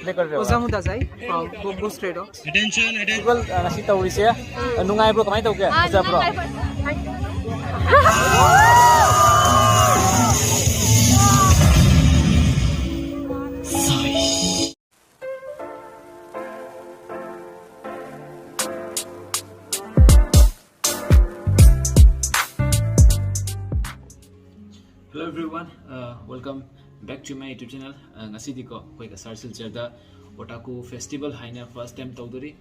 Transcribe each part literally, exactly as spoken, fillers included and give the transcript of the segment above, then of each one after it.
ꯑꯣꯖꯥ ꯃꯨꯗꯥꯖꯥꯏ, from Bongo Stray Dogs. Festival, ꯑ, ꯉꯁꯤ ꯇꯧꯔꯤꯁꯦ, ꯑ, ꯅꯨꯡꯉꯥꯏꯕ꯭ꯔꯣ? ꯀꯃꯥꯏꯅ ꯇꯧꯒꯦ? ꯐꯖꯕ꯭ꯔꯣ? Hello everyone, uh, welcome back to my YouTube channel. Uh, ꯉꯁꯤꯗꯤꯀꯣ, ꯑꯩꯈꯣꯏ ꯀꯁꯥꯔ ꯁꯤꯜꯆꯔꯗ Otaku Festival ꯍꯥꯏꯅ first time ꯇꯧꯗꯣꯔꯤ꯫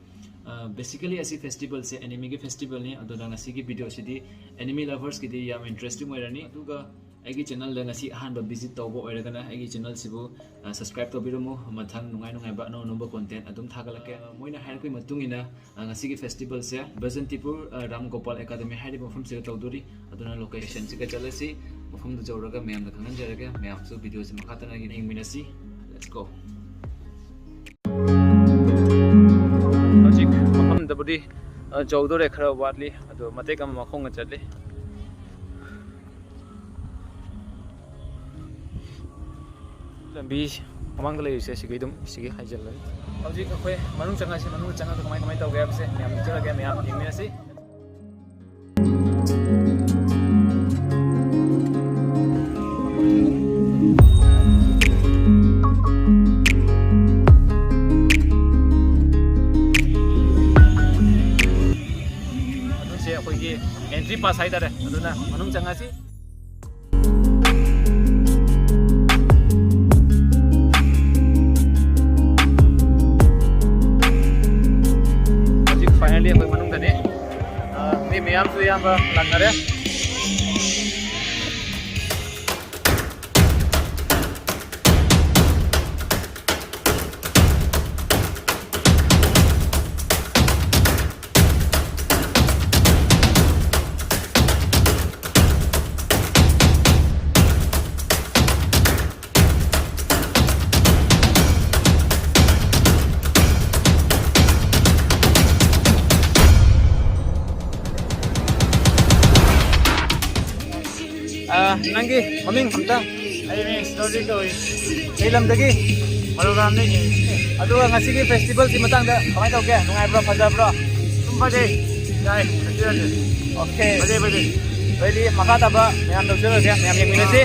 Uh, basically ꯑꯁꯤ festivalꯁꯦ animeꯒꯤ festivalꯅꯤ, ꯑꯗꯨꯅ ꯉꯁꯤꯒꯤ videoꯁꯤꯗꯤ anime loversꯀꯤꯗꯤ ꯌꯥꯝ interesting ꯑꯣꯏꯔꯅꯤ꯫ ꯑꯗꯨꯒ ꯑꯩꯒꯤ channelꯗ ꯉꯁꯤ ꯑꯍꯥꯟꯕ visit ꯇꯧꯕ ꯑꯣꯏꯔꯒꯅ ꯑꯩꯒꯤ channelꯁꯤꯕꯨ, uh, subscribe ꯇꯧꯕꯤꯔꯝꯃꯨ꯫ ꯃꯊꯪ ꯅꯨꯡꯉꯥꯏ ꯅꯨꯡꯉꯥꯏꯕ ꯑꯅꯧ ꯑꯅꯧꯕ content ꯑꯗꯨꯝ ꯊꯥꯒꯠꯂꯛꯀꯦ꯫ Uh, ꯃꯣꯏꯅ ꯍꯥꯏꯔꯛꯄꯒꯤ ꯃꯇꯨꯡ ꯏꯟꯅ, ꯑ, ꯉꯁꯤꯒꯤ festivalꯁꯦ ꯕꯁꯟꯇꯤꯄꯨꯔ, ꯑ, ꯔꯥꯝ ꯒꯣꯄꯥꯜ ꯑꯦꯀꯥꯗꯃꯤ ꯍꯥꯏꯔꯤꯕ ꯃꯐꯝꯁꯤꯗ ꯇꯧꯗꯣꯔꯤ꯫ ꯑꯗꯨꯅ locationꯁꯤꯒ ꯆꯠꯂꯁꯤ, ꯃꯐꯝꯗꯨ ꯌꯧꯔꯒ ꯃꯌꯥꯝꯗ ꯈꯪꯍꯟꯖꯔꯒꯦ꯫ ꯃꯌꯥꯝꯁꯨ videoꯁꯤ ꯃꯈꯥ ꯇꯥꯅ ꯌꯦꯡꯃꯤꯟꯅꯁꯤ꯫ Let's go. ꯍꯧꯖꯤꯛ ꯃꯐꯝꯗꯕꯨꯗꯤ, ꯑ, ꯌꯧꯗꯣꯔꯦ, ꯈꯔ ꯋꯥꯠꯂꯤ, ꯑꯗꯣ ꯃꯇꯦꯛ ꯑꯃ ꯃꯈꯣꯡꯅ ꯆꯠꯂꯤ꯫ ꯂꯝꯕꯤ ꯃꯃꯥꯡꯗ ꯂꯩꯔꯤꯁꯦ ꯁꯤꯒꯤ ꯑꯗꯨꯝ ꯁꯤꯒꯤ ꯍꯥꯏꯖꯤꯜꯂꯅꯤ꯫ ꯍꯧꯖꯤꯛ ꯑꯩꯈꯣꯏ ꯃꯅꯨꯡ ꯆꯪꯉꯁꯤ, ꯃꯅꯨꯡꯗ ꯆꯪꯉꯒ ꯀꯃꯥꯏ ꯀꯃꯥꯏ ꯇꯧꯒꯦ ꯍꯥꯏꯕꯁꯦ ꯃꯌꯥꯝ ꯎꯠꯆꯔꯒꯦ, ꯃꯌꯥꯝ ꯌꯦꯡꯃꯤꯟꯅꯁꯤ꯫ ꯑꯗꯨꯁꯦ ꯑꯩꯈꯣꯏꯒꯤ entry pass ꯍꯥꯏꯇꯥꯔꯦ, ꯑꯗꯨꯅ ꯃꯅꯨꯡ ꯆꯪꯉꯁꯤ꯫ ꯍꯧꯖꯤꯛ finally ꯑꯩꯈꯣꯏ ꯃꯅꯨꯡꯗꯅꯤ꯫ ꯑ, ꯃꯤ ꯃꯌꯥꯝꯁꯨ ꯑꯌꯥꯝꯕ ꯂꯥꯛꯅꯔꯦ꯫ ꯑ, ꯅꯪꯒꯤ ꯃꯃꯤꯡ ꯑꯝꯇ? ꯑꯩ ꯃꯤꯡ ꯁꯤꯗꯣꯗꯤ ꯀꯧꯏ꯫ ꯀꯩ ꯂꯝꯗꯒꯤ? ꯃꯔꯨꯔꯥꯝꯗꯒꯤ꯫ ꯑꯗꯨꯒ ꯉꯁꯤꯒꯤ ꯐꯦꯁꯇꯤꯚꯦꯜꯁꯤ ꯃꯇꯥꯡꯗ ꯀꯃꯥꯏꯅ ꯇꯧꯒꯦ? ꯅꯨꯡꯉꯥꯏꯕ꯭ꯔꯣ? ꯐꯖꯕ꯭ꯔꯣ? ꯑꯗꯨꯝ ꯐꯖꯩ꯫ ꯌꯥꯏ, ꯐꯖꯩ, ꯐꯖꯩ꯫ ꯑꯣꯀꯦ꯫ ꯐꯖꯩ, ꯐꯖꯩ꯫ ꯑꯗꯩꯗꯤ ꯃꯈꯥ ꯇꯥꯕ ꯃꯌꯥꯝꯗ ꯎꯠꯆꯔꯒꯦ, ꯃꯌꯥꯝ ꯌꯦꯡꯃꯤꯟꯅꯁꯤ꯫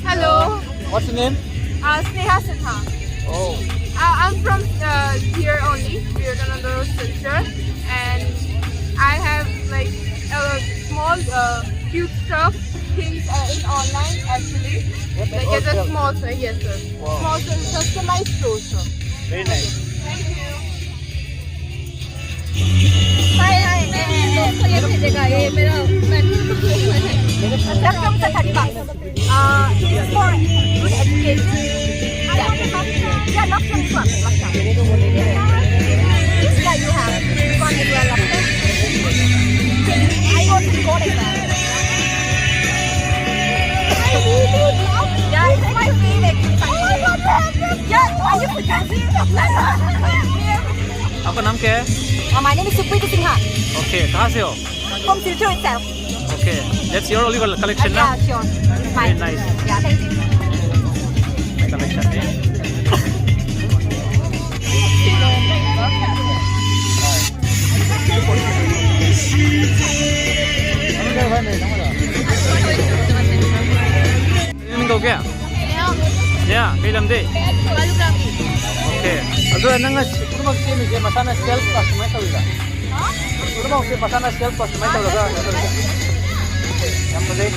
Hello. What's your name? Uh, Sneha Sinha. Oh. Uh, I'm from uh, here only, Vivekananda Road, Silchar, and I have like a small uh, cute stuff things uh, in online actually. Yep, like as a small store, yes sir. Wow. Small store, customized store, sir. Very nice. Thank you. Hi, hi. मैं दोस्त को ये भेजेगा, ये मेरा friend को भेजेगा। अच्छा, कौन सा thirty bucks? Uh, it is for good education. Yeah, love from this one. This guy you have. This one as well, love from. I want to go like that. I really love. Yeah, it's my favorite. Oh my God, yeah, are you? आपका नाम क्या है? Uh, my name is Supriti Sinha. Okay, कहाँ से हो? From Silchar itself. Okay, that's your only col- collection, ना? Yeah, sure. It's mine. Very nice. Yeah, thank you. Collection है। Okay. ꯅꯦꯍꯥ, ꯀꯩ ꯂꯝꯗꯩ? ꯃꯥꯂꯨꯀ꯭ꯔꯥꯝꯒꯤ꯫ Okay. ꯑꯗꯣ ꯅꯪꯅ ꯄꯨꯝꯅꯃꯛ ꯁꯦꯝꯃꯤꯁꯦ ꯃꯁꯥꯅ self customize ꯇꯧꯔꯤꯔꯥ? ꯍꯥ? ꯄꯨꯝꯅꯃꯛꯁꯦ ꯃꯁꯥꯅ self customize ꯇꯧꯔꯒ ꯀꯩꯅꯣ ꯇꯧꯔꯤꯔꯥ? ꯌꯥꯝ ꯐꯖꯩ꯫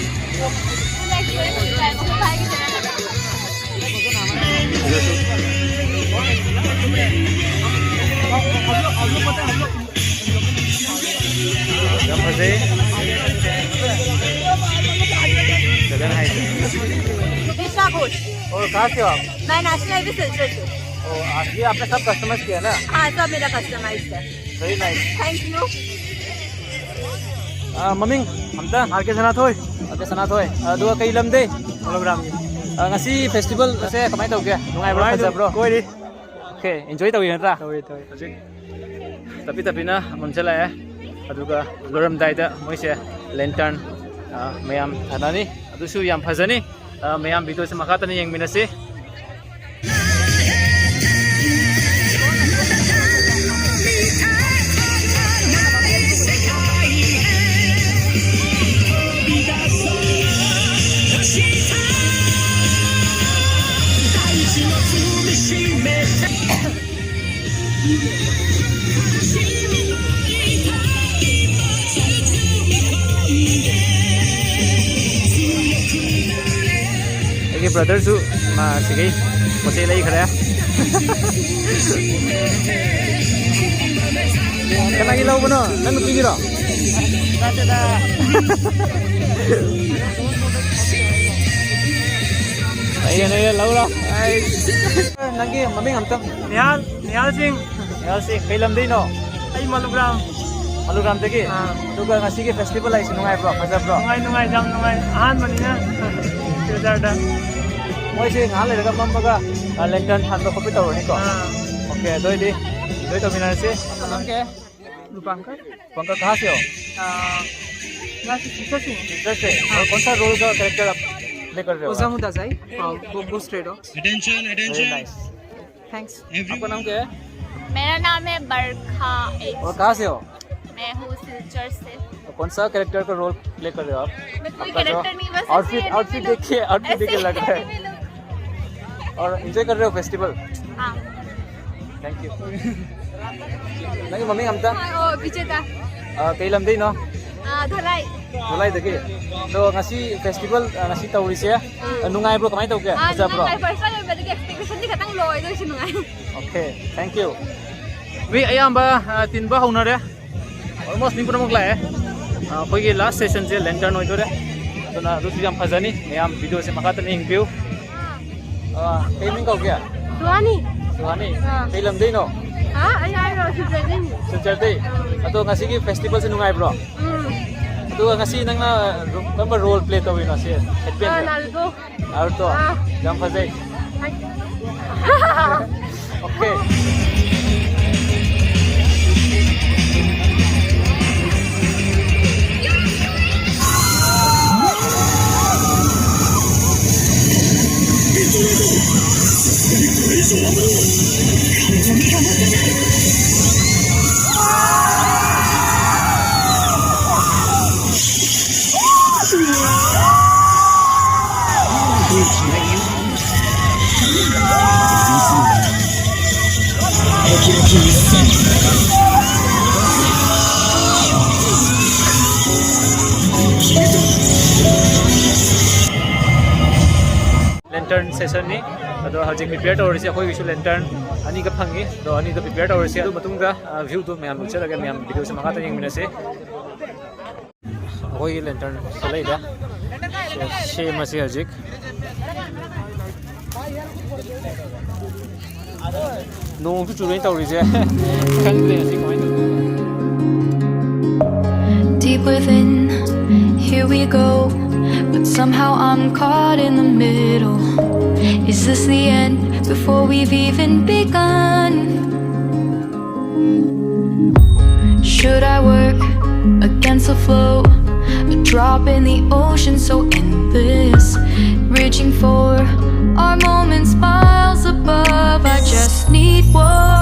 ꯌꯥꯝ ꯐꯖꯩ꯫ ꯐꯖꯅ ꯍꯥꯏꯁꯦ꯫ दिशा घोष। और कहाँ से हो आप? मैं नेशनल हाईवे सिलचर से। ओ, आ, ये आपने सब कस्टमाइज किया ना? हाँ, सब मेरा कस्टमाइज्ड है। Very nice. Thank you. ꯑꯥ, ꯃꯃꯤꯡ ꯑꯝꯇ? ꯑꯥꯔ ꯀꯦ ꯁꯅꯥꯊꯣꯏ꯫ ꯑꯥꯔ ꯀꯦ ꯁꯅꯥꯊꯣꯏ꯫ ꯑꯗꯨꯒ ꯀꯩ ꯂꯝꯗꯩ? ꯃꯣꯅꯣꯒ꯭ꯔꯥꯝꯒꯤ꯫ ꯑꯥ, ꯉꯁꯤ ꯐꯦꯁꯇꯤꯚꯦꯜ ꯑꯁꯦ ꯀꯃꯥꯏꯅ ꯇꯧꯒꯦ? ꯅꯨꯡꯉꯥꯏꯕ꯭ꯔꯣ? ꯅꯨꯡꯉꯥꯏ ꯑꯗꯨꯝ ꯐꯖꯕ꯭ꯔꯣ? ꯀꯣꯏꯔꯤ꯫ Okay, enjoy ꯇꯧꯔꯤ ꯅꯠꯇ꯭ꯔꯥ? ꯇꯧꯔꯤ, ꯇꯧꯔꯤ꯫ ꯍꯧꯖꯤꯛ ꯇꯞꯄꯤ ꯇꯞꯄꯤꯅ ꯃꯝꯁꯤꯜꯂꯛꯑꯦ꯫ ꯑꯗꯨꯒ ꯂꯣꯏꯔꯝꯗꯥꯏꯗ ꯃꯣꯏꯁꯦ lantern, ꯑꯥ, ꯃꯌꯥꯝ ꯊꯥꯅꯅꯤ꯫ ꯑꯗꯨꯁꯨ ꯌꯥꯝ ꯐꯖꯅꯤ꯫ ꯑꯥ, ꯃꯌꯥꯝ video ꯁꯦ ꯃꯈꯥ ꯇꯥꯅ ꯌꯦꯡꯃꯤꯟꯅꯁꯤ꯫ ꯑꯩꯒꯤ brother ꯁꯨ ꯃꯥ ꯁꯤꯒꯩ ꯄꯣꯠ ꯆꯩ ꯂꯩꯈ꯭ꯔꯦ꯫ ꯀꯅꯥꯒꯤ ꯂꯧꯕꯅꯣ? ꯅꯪ ꯅꯨꯄꯤꯒꯤꯔꯣ? ꯅꯠꯇꯦꯗ꯫ ꯂꯩꯔꯦ, ꯂꯩꯔꯦ, ꯂꯧꯔꯣ꯫ ꯑꯩ, ꯅꯪꯒꯤ ꯃꯃꯤꯡ ꯑꯝꯇꯪ꯫ ꯅꯤꯍꯥꯜ, ꯅꯤꯍꯥꯜ ꯁꯤꯡ꯫ ꯅꯤꯍꯥꯜ ꯁꯤꯡ, ꯀꯩ ꯂꯝꯗꯩꯅꯣ? ꯑꯩ ꯃꯂꯨꯒ꯭ꯔꯥꯝ꯫ ꯃꯂꯨꯒ꯭ꯔꯥꯝꯗꯒꯤ? ꯑꯥ꯫ ꯑꯗꯨꯒ ꯉꯁꯤꯒꯤ festival ꯍꯥꯏꯁꯤ ꯅꯨꯡꯉꯥꯏꯕ꯭ꯔꯣ? ꯐꯖꯕ꯭ꯔꯣ? ꯅꯨꯡꯉꯥꯏ, ꯅꯨꯡꯉꯥꯏ, ꯌꯥꯝ ꯅꯨꯡꯉꯥꯏ꯫ ꯑꯍꯥꯟꯕꯅꯤꯅ ꯁꯤꯜꯆꯔꯗ꯫ ꯃꯣꯏꯁꯦ ꯉꯥꯏꯍꯥꯛ ꯂꯩꯔꯒ ꯃꯝꯃꯒ, ꯑ, lantern ꯊꯥꯟꯕ ꯈꯣꯠꯄ ꯇꯧꯔꯅꯤꯀꯣ? ꯑꯥ꯫ Okay, ꯑꯗꯨ ꯑꯣꯏꯗꯤ enjoy ꯇꯧꯃꯤꯟꯅꯔꯁꯤ꯫ Okay. रूपांकर। रूपांकर, कहाँ से हो? अ, मैं सिलचर से हूँ। सिलचर से? हाँ। और कौन सा role का character आप play कर रहे हो? ओजामू दाजाई, अ, गो-, Ghost Rider। Attention, very nice. Thanks। आपका नाम क्या है? मेरा नाम है बरखा एच। और कहाँ से हो? मैं हूँ सिलचर से। कौन सा कैरेक्टर का रोल प्ले कर रहे हो आप? मैं कोई कैरेक्टर नहीं, बस आउटफिट, आउटफिट देखिए, आउटफिट देखिए लग रहा है। और एंजॉय कर रहे हो फेस्टिवल? हाँ। Thank you. ꯅꯪꯒꯤ ꯃꯃꯤꯡ ꯑꯝꯇ? ꯑꯣ, ꯕꯤꯖꯦꯇꯥ꯫ ꯑ, ꯀꯩ ꯂꯝꯗꯩꯅꯣ? ꯑ, ꯙꯂꯥꯏ꯫ ꯙꯂꯥꯏꯗꯒꯤ꯫ ꯑꯗꯣ ꯉꯁꯤ ꯐꯦꯁꯇꯤꯚꯦꯜ, ꯑ, ꯉꯁꯤ ꯇꯧꯔꯤꯁꯦ, ꯑ, ꯅꯨꯡꯉꯥꯏꯕ꯭ꯔꯣ? ꯀꯃꯥꯏꯅ ꯇꯧꯒꯦ? ꯑ, ꯐꯖꯕ꯭ꯔꯣ? ꯅꯨꯡꯉꯥꯏ꯫ ꯐꯥꯔꯁ ꯇꯥꯏꯝ ꯑꯣꯏꯕꯗꯒꯤ ꯑꯦꯛꯁꯄꯦꯛꯇꯦꯁꯟꯗꯤ ꯈꯤꯇꯪ ꯂꯣ ꯑꯣꯏꯗꯣꯏꯁꯨ ꯅꯨꯡꯉꯥꯏ꯫ Okay, thank you. ꯃꯤ ꯑꯌꯥꯝꯕ, ꯑ, ꯇꯤꯟꯕ ꯍꯧꯅꯔꯦ꯫ Almost ꯃꯤ ꯄꯨꯝꯅꯃꯛ ꯂꯥꯛꯑꯦ꯫ ꯑ, ꯑꯩꯈꯣꯏꯒꯤ ꯂꯥꯁ ꯁꯦꯁꯟꯁꯦ ꯂꯦꯟꯇꯔꯟ ꯑꯣꯏꯗꯣꯔꯦ꯫ ꯑꯗꯨꯅ ꯑꯗꯨꯁꯨ ꯌꯥꯝ ꯐꯖꯅꯤ꯫ ꯃꯌꯥꯝ ꯚꯤꯗꯤꯑꯣꯁꯦ ꯃꯈꯥ ꯇꯥꯅ ꯌꯦꯡꯕꯤꯌꯨ꯫ ꯑ, ꯀꯩ ꯃꯤꯡ ꯀꯧꯒꯦ? ꯁꯨꯍꯥꯅꯤ꯫ ꯁꯨꯍꯥꯅꯤ? ꯑꯥ꯫ ꯀꯩ ꯂꯝꯗꯩꯅꯣ? ꯍꯥ? ꯑꯩ ꯍꯥꯏꯔꯣ, ꯁꯤꯜꯆꯔꯗꯩꯅꯤ꯫ ꯁꯤꯜꯆꯔꯗꯩ? ꯑꯗꯣ ꯉꯁꯤꯒꯤ ꯐꯦꯁꯇꯤꯚꯦꯜꯁꯦ ꯅꯨꯡꯉꯥꯏꯕ꯭ꯔꯣ? ꯎꯝ꯫ ꯑꯗꯨꯒ ꯉꯁꯤ ꯅꯪꯅ ꯀꯔꯝꯕ ꯔꯣꯜ ꯄ꯭ꯂꯦ ꯇꯧꯔꯤꯅꯣ ꯁꯤ? ꯑꯥ, ꯅꯥꯔꯨꯇꯣ꯫ ꯅꯥꯔꯨꯇꯣ? ꯑꯥ꯫ ꯌꯥꯝ ꯐꯖꯩ꯫ ꯑꯣꯀꯦ꯫ ꯂꯦꯟꯇꯔꯟ ꯁꯦꯁꯟꯅꯤ꯫ ꯑꯗꯣ ꯍꯧꯖꯤꯛ ꯄ꯭ꯔꯤꯄꯦꯌꯔ ꯇꯧꯔꯤꯁꯦ ꯑꯩꯈꯣꯏꯒꯤꯁꯨ ꯂꯦꯟꯇꯔꯟ ꯑꯅꯤꯒ ꯐꯪꯉꯤ꯫ ꯑꯗꯣ ꯑꯅꯤꯗꯣ ꯄ꯭ꯔꯤꯄꯦꯌꯔ ꯇꯧꯔꯁꯦ꯫ ꯑꯗꯨ ꯃꯇꯨꯡꯗ, ꯑ, ꯚ꯭ꯌꯨꯗꯣ ꯃꯌꯥꯝ ꯎꯠꯆꯔꯒꯦ, ꯃꯌꯥꯝ ꯚꯤꯗꯤꯑꯣꯁꯦ ꯃꯈꯥ ꯇꯥꯅ ꯌꯦꯡꯃꯤꯟꯅꯁꯦ꯫ ꯑꯩꯈꯣꯏꯒꯤ ꯂꯦꯟꯇꯔꯟ ꯁꯤ ꯂꯩꯔꯦ꯫ ꯁꯦ-, ꯁꯦꯝꯃꯁꯤ ꯍꯧꯖꯤꯛ꯫ ꯅꯣꯡꯁꯨ ꯆꯨꯔꯦ ꯇꯧꯔꯤꯁꯦ꯫ ꯈꯪꯗꯦ ꯉꯁꯤ ꯀꯃꯥꯏꯅ ꯇꯧꯗꯣꯏꯅꯣ꯫ Deep within, here we go. But somehow I'm caught in the middle. Is this the end before we've even begun? Should I work against the flow? A drop in the ocean so endless. Reaching for our moments miles above. I just need one.